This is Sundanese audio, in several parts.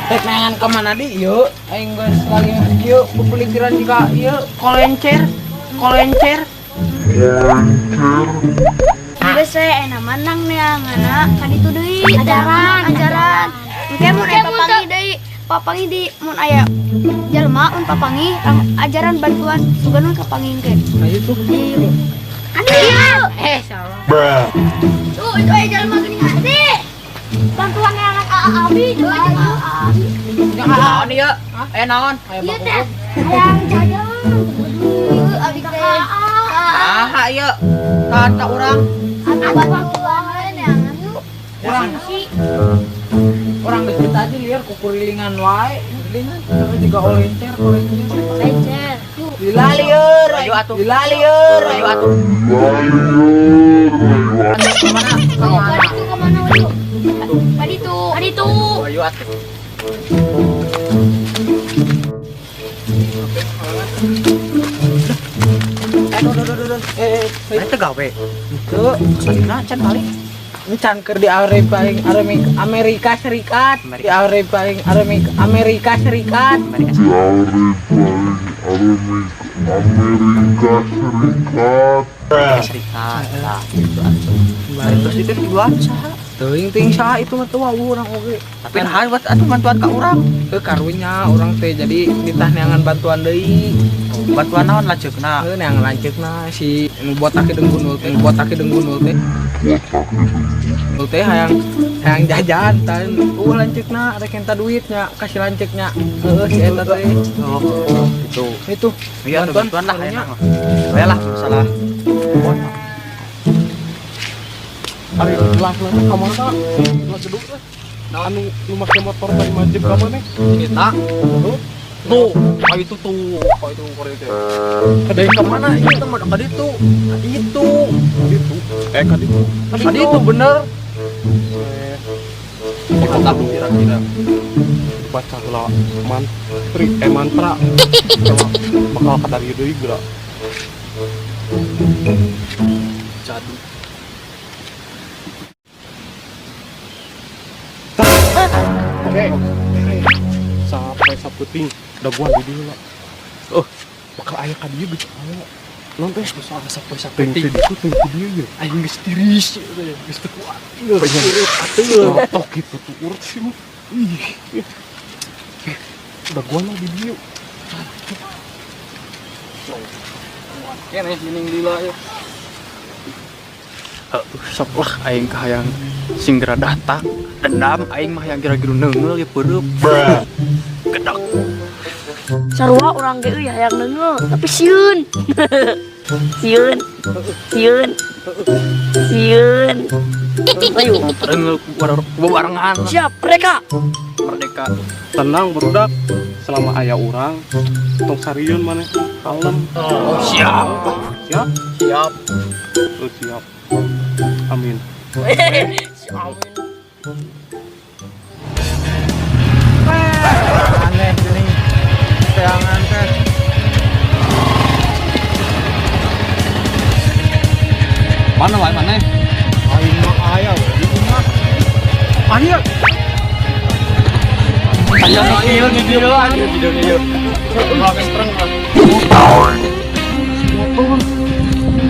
Rek neangan ka mana di ieu? Aing geus lagi kieu pepelikiran jika ieu kolencer, kolencer. Geus we enak menang neanganna ka ditu deui. Ajaran, ajaran. Engke mun aya papanggih deui, papanggih di mun aya jelema mun papanggih ajaran bantuan sugan mun kapanggih engke. Ayo tuh. Anu. Eh, salah. Tuh, itu aya jelema geuning ade. Bantuan neangan AA Abi, coba jeung AA Abi. Yang naon ieu? Aya naon? Aya Ieu baku. Teh hayang jajan. Abi teh. Ah, ieu. Kata urang, Atuh bantuan we neangan yuk. urang urang geus tadi liar kukurilingan wae. Kurilingan terus juga olencer, olencer. Lencer. Yuk. Lila lieur, ayo atuh. Lila lieur, ayo atuh. Kemana? Tuh, ka ditu ka mana we yuk? Ka ditu. Ka ditu. Ayo atuh. Eh, duh, duh, duh, duh. Eh, eh, Eta gawe. itu Sadina can balik. encan keur di paling Amerika Serikat, di paling Amerika Serikat. Amerika Amerika Serikat. Serikat. Nah, gitu atuh. Terus itu dua saha? Teuing teuing saha itu mah teu wawuh urang oge. Tapi nah buat atuh bantuan ka urang. Ke karunya urang teh jadi ditah neangan bantuan deui. Bantuan naon lanceukna? Heuh, neangan lanceukna si nu botak hidung gundul teh, nu botak hidung gundul teh. Gundul teh hayang hayang jajan tan. Lanceukna rek minta duitnya, kasih lanceuknya. Heuh, si eta teh. Oh, gitu. Itu Iya, atuh bantuan lah karunya. enak mah. Bae lah masalah. Ari lah ka mana? Lah gedung teh. Anu nu make motor tadi majek ka mana? Kita Tuh, kayak itu tuh, kayak itu korek teh. Kadang ka mana ieu Itu mah ka ditu. Ka ditu. ditu. Eh, ka ditu. Ka ditu bener. Eh, Kita kira-kira. baca heula mantri eh mantra. Sama bakal ka dari deui geura. Jadu. Oke. Sampai saputing daguan di dieu lah. Oh. Bakal aya ka dieu geus aya. Non teh Soal sampai teuing saputing. teh ditu teuing teh dieu ye. Aing geus tiris, geus teu kuat. Geus urut atuh. Tok gitu tuh urut sih mah. Ih. Daguan lah di dieu. Keneh mining lila ya. Sok lah aing kahayang sing geura datang. Dendam aing mah yang kira-kira neunggeul ge peureub. Gedok. Sarua urang ge euy hayang neunggeul, tapi sieun. Sieun. Sieun. Sieun. Ayo. Neunggeul ku barengan. Siap, mereka. Merdeka. Tenang barudak, selama aya urang tong sarieun maneh kalem. Oh, siap. Siap? Siap. Oh, siap. Amin. Aneh geuning. Teangan teh. Mana wae maneh? Aing mah aya we di imah. Ayo. Ayo ieu video anjir video ieu.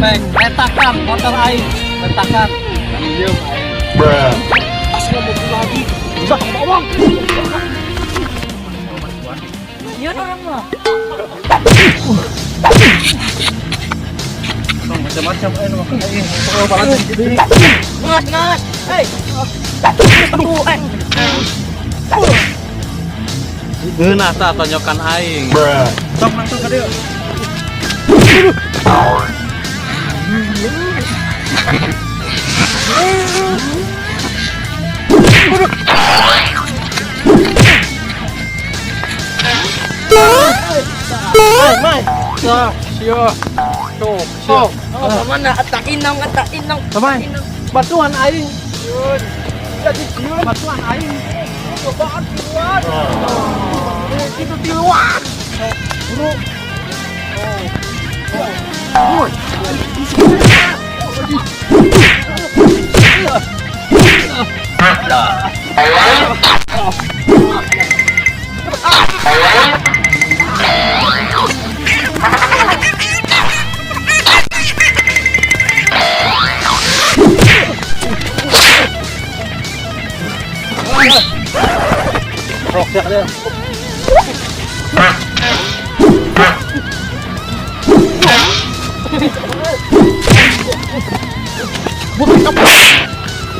Peng, retakan motor aing, retakan. Diem aing. Asal mobil lagi. Bisa ngomong. Sieun urang mah. Macam-macam aing mah aing. Ngas, ngas. Hei. Aduh, eh. Ngeunah tah tonyokan aing. Sok langsung ka dieu. Tuh, siap. Oh, mana atak inong, atak inong. Teman, bantuan aing. Jadi sieun bantuan aing. Cobaan tiluan. Itu tiluan. Bro. Oh. Rok siak dia.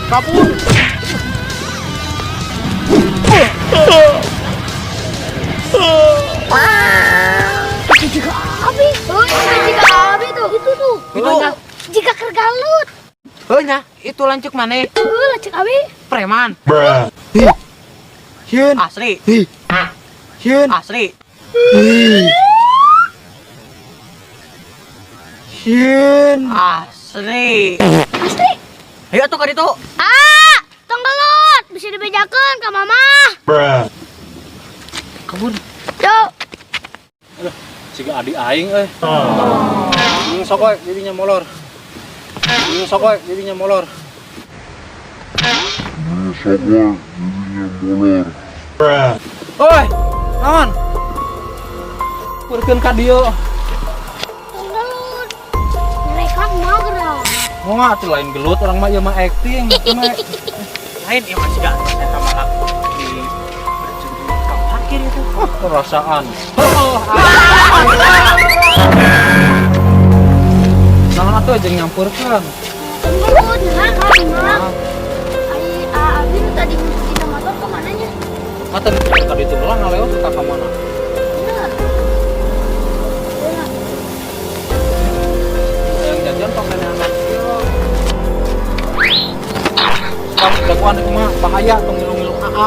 Kabur. Jika abi, oh, jika abi tuh. Itu tuh. Itu. Jika kergalut. Heuh nya, itu lanceuk maneh. Heuh, lanceuk abi. Preman. Sieun. Asli. Sieun. Asli. Sieun. Asli. Asli. Ayo atuh ka ditu. Ah, tong gelut, bisa dibejakeun ka mama. Kabur. Yo. Siga adik aing euy. Sok we jadinya molor. Sok we jadinya molor. Sok we jadinya molor. Oi, naon? Purkeun ka dieu. Tong gelut. Mereka mager. Mau nggak tuh lain gelut orang mah ieu mah acting. Lain ieu mah siga eta malah di tukang parkir itu. Oh, perasaan. Naon atuh jeung nyampurkeun. Tong gelut, nah, nah. Ai abi nu tadi dina motor ke mananya? Mata ka ditu lah ngalewat ka mana? Bener. Yang jajan tong anak ieu. Sekarang jagoan ieu mah bahaya tong ngilu-ngilu AA.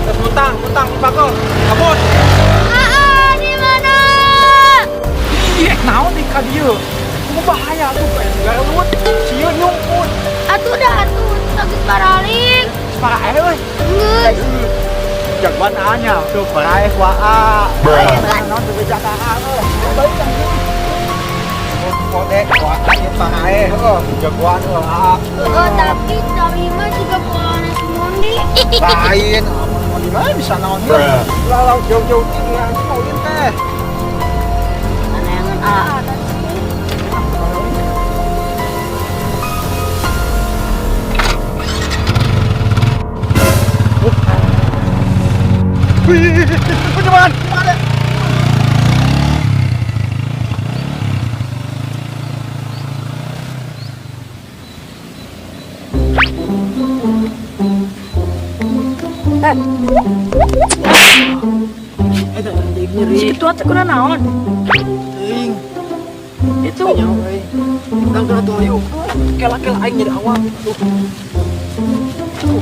Terus mutang, pakol. Kabur. Aa, di mana? Ih, naon di ka dieu? Kumaha bahaya tuh kayak gelut, sieun nyungkut. Atuh dah atuh, sakit baralik. Separa euy. Geus. Jagoan A-nya tuh paraeh ku AA. Naon dibeja ka AA euy. Balik ka dieu. Kode ku AA ieu paraeh heuh, jagoan heuh AA. Oh, tapi mah juga polana si Mondi. Lain, amun mau di mana bisa naon ieu? Lalau jauh-jauh tinggi anjing mau teh. Mana yang AA tadi? Wih, cuman, mana? Nyeri. Itu atuh kuna naon? Teuing. Itu. Nyawa euy. Dang tuh ayo. Kela-kela aing jadi awam. Tuh. Tuh.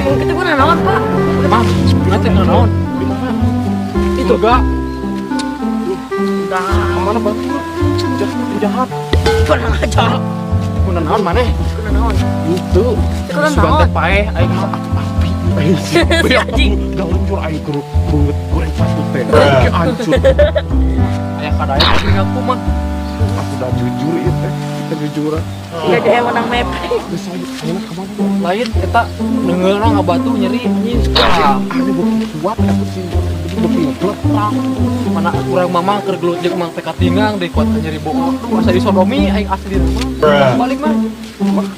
Itu kuna naon, Pak? Mam, nanti naon? Di mana? Itu Enggak. Kemana bang? Jahat. Kurang aja. Kuna naon maneh? Kuna naon? Itu. Kuna naon? Sugan teh paeh aing mah api. Si anjing. Galuncur aing keur beungeut goreng patut teh. Oke hancur. Aya kadaya tapi ngaku mah. Aku udah jujur ieu teh. Kita jujuran. Enggak ada yang menang map. Geus ayeuna ka mana? Lain eta neungeulna ngabatu nyeri anjing. Ah, Ane beuki kuat atuh sih. Beuki ngeblek. mana urang mamang keur gelut jeung mang teh katingang deui kuat nyeri bohong. Aduh, asa disodomi aing asli mah. Balik mah. Mah